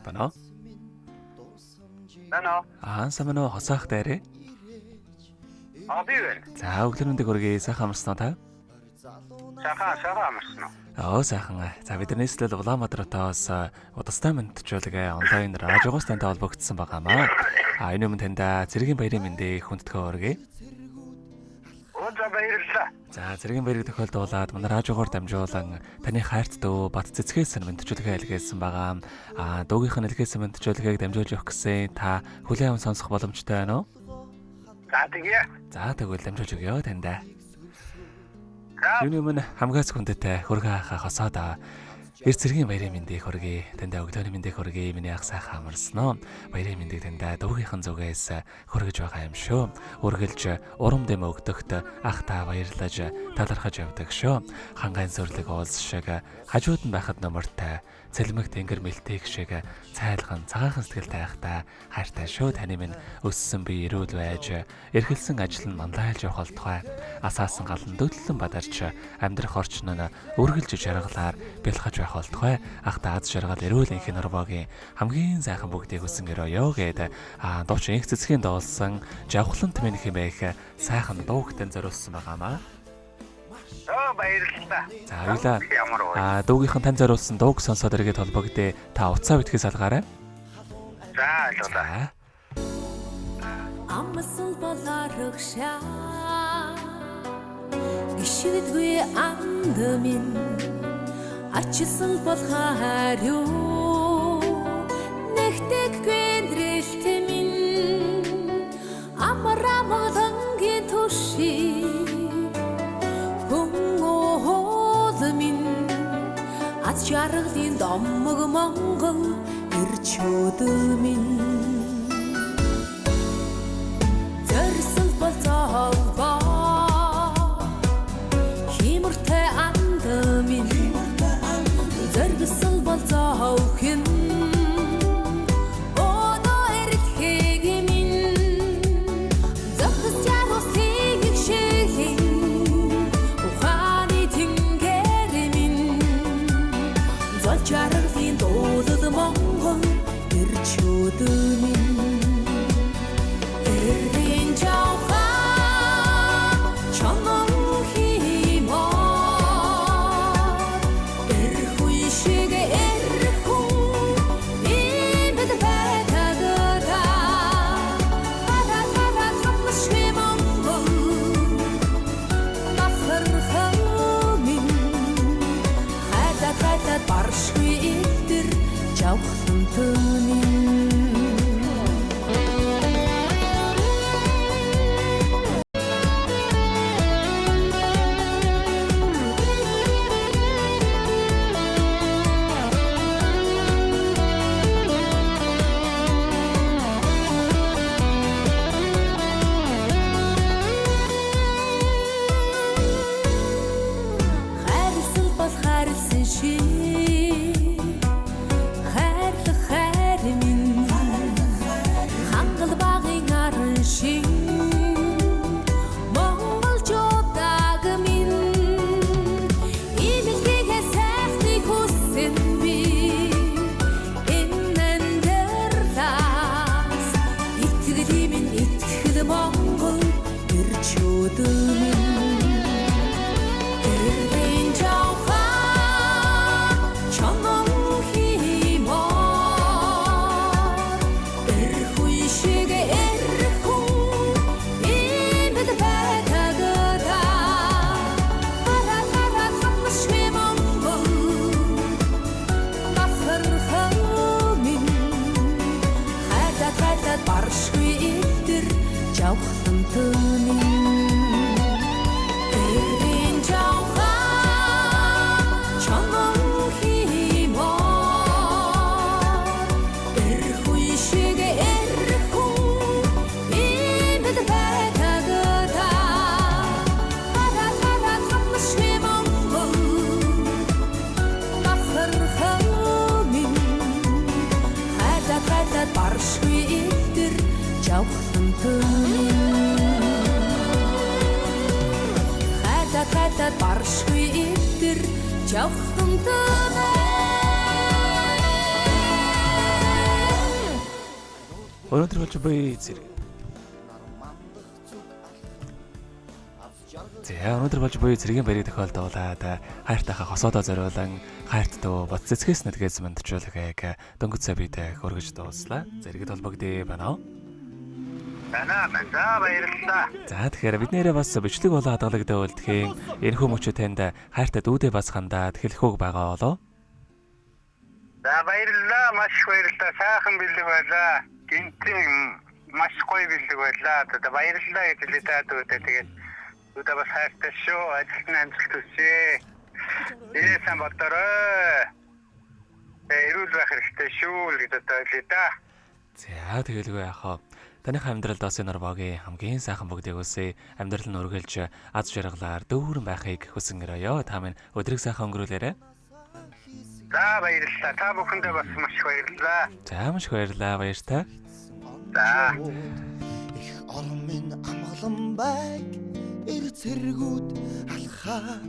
Байна уу? Байна уу? Аа, сайн байна уу? Хосоох дээрээ. Аа, би байна. За, өглөөний мэндийг хүргэе. Сайхан амарсан уу та? Сайхан амарсан уу? Оо, сайхан. За, бид нийслэл Улаанбаатар хотоос удастай мэндчүүлгээ онлайн радиогоос тантай холбогдсон байгаамаа. А, энэ өмнө таньда цэргийн баярын мэндийг хүндэтгэн хүргэе. За, баярлалаа. За, цэргийн баярыг тохиолдуулаад манай радиогоор дамжуулан таны хайрт дүү Бат цэцгээс нь мэндчүүлгээ илгээсэн байгаа. А, дүүгийнх нь илгээсэн мэндчүүлгээг дамжуулж өгөх гэсэн та хүлээн аван сонсох боломжтой байна уу? За, тэгье. За, тэгвэл дамжуулж өгье таньда. За. Юуны өмнө хамгаас хүндэтэй хөргөн ахаа хосоод эр цэргийн баярын мэндийг хүргэе. Таньда өглөөний мэндийг хүргэе. Миний ах сайхан амарсан уу? Баярын мэндийг таньда дүүгийнхэн зүгээс хүргэж байгаа юм шүү. Үргэлж урам дэм өгдөгт ах та баярлаж талархаж явдаг шүү. Хангайн сүрлэг уулс шиг хажууд нь байхад нөмөртэй цэлмэг тэнгэр мэлтэйг шиг цайлган цагаахан сэтгэлтэй байхдаа хайртай шүү. Таны минь өссөн би эрүүл байж эрхэлсэн ажил нь манлайлж явах болтугай. Асаасан галан дөдлөн бадарч амьдрах орчин нь үргэлж жаргалаар бэлхаж байх болтугай. Ах та аз жаргал эрүүл энхийн норвогийн хамгийн сайхан бүгдийг хүсэн гэрөө гээд дууч инх цэцгийн дуулсан жавхлант минь хэмээх сайхан дуугтэн зориулсан байгаамаа. Оо, баярлалаа. За, хоёлаа. Ямар вэ? Аа, дүүгийнхэн тань зориулсан дууг сонсоод эргээд холбогдъё. Та уцаа битгий салгаарай. За, ойлголоо. За. Амсал болоорогшаа гişгдгүй анд минь ачсан бол хариу нэгтгэхгүй нэрэлт минь амар амгалангийн түшиг хүн уул минь аз жаргалын домог Монгол эрчүүд минь Зорьсон бол золбоо химэртэй анд минь зоргисон бол зовхин өнөө эрэлхэг минь зохис жаргалыг шиглэн ухааны тэнгэр минь зол жаргалын дуулал Монгол эрчүүд минь Эрийн жавхаа чонон хиймор эр хүн шиг эр хүн имэд байдаг та хара хара хамшгүй Монгол бахархал минь хайлаад хайлаад баршгүй эдэр жавхлан минь. Хайрлсан бол хайрлсан шиг хайрлах хайр минь хангал багын арын шиг монголчуудаг минь имэлгээгээ сайхныг хүссэн би энэ амьдралаас итгэл минь итгэл Монгол эрчүүд минь Эрийн жавхаа чонон хиймор эр хүн шиг эр хүн имэд байдаг та хара хара хамшгүй Монгол бахархал минь хайлаад хайлаад баршгүй эдэр жавхлан минь Эрийн жавхаа чонон хиймор эр хүн шиг эр хүн имэд байдаг та хара хара хамшгүй Монгол бахархал минь хайлаад хайлаад баршгүй эдэр жавхлан минь хайлаад хайлаад баршгүй эдэр жавхлан минь. Өнөөдөр болж буй зэрэг. За, өнөөдөр болж буй цэргийн баярыг тохиолдуулаад хайртайхаа хосоодоо зориулан хайрт дөө бат цэцгээс нэдгээс мандчуулахыг дөнгөж сая бид хөргөж дууслаа. Зэрэгэд холбогдъё байна уу? Байна байна. За, баярлалаа. За, тэгэхээр бид нэрээ бас бичлэг болоо хадгалагдаа үлдэхийн энэхүү мөчөө танд хайртай дүүдээ бас хандаад хэлэх үг байгаа болов? За, баярлалаа. Маш их баярлалаа. Сайхан бэлэг байлаа. Гинтийн маш гоё бэлэг байлаа. Одоо баярлалаа гэж хэлээ та дүүдээ. Тэгээд дүүдээ бас хайртай шүү. Ажилд нь амжилт хүсье. Ирээ сайн бодорой. Тэгээ эрүүл байх хэрэгтэй шүү л гэж одоо хэлээ та. За, тэгэлгүй яах вэ? Таных амьдралд бас энэ норвогийн хамгийн сайхан бүгдийг хүсье. Амьдрал нь үргэлж аз жаргалаар дүүрэн байхыг хүсэн гэрээё. Та минь өдрийг сайхан өнгөрүүлээрэй. За, баярлалаа. Та бүхэндээ бас маш их баярлалаа. За, маш их баярлалаа. Баяртай. За. Их орон минь амгалан байг, эр цэргүүд алхаад.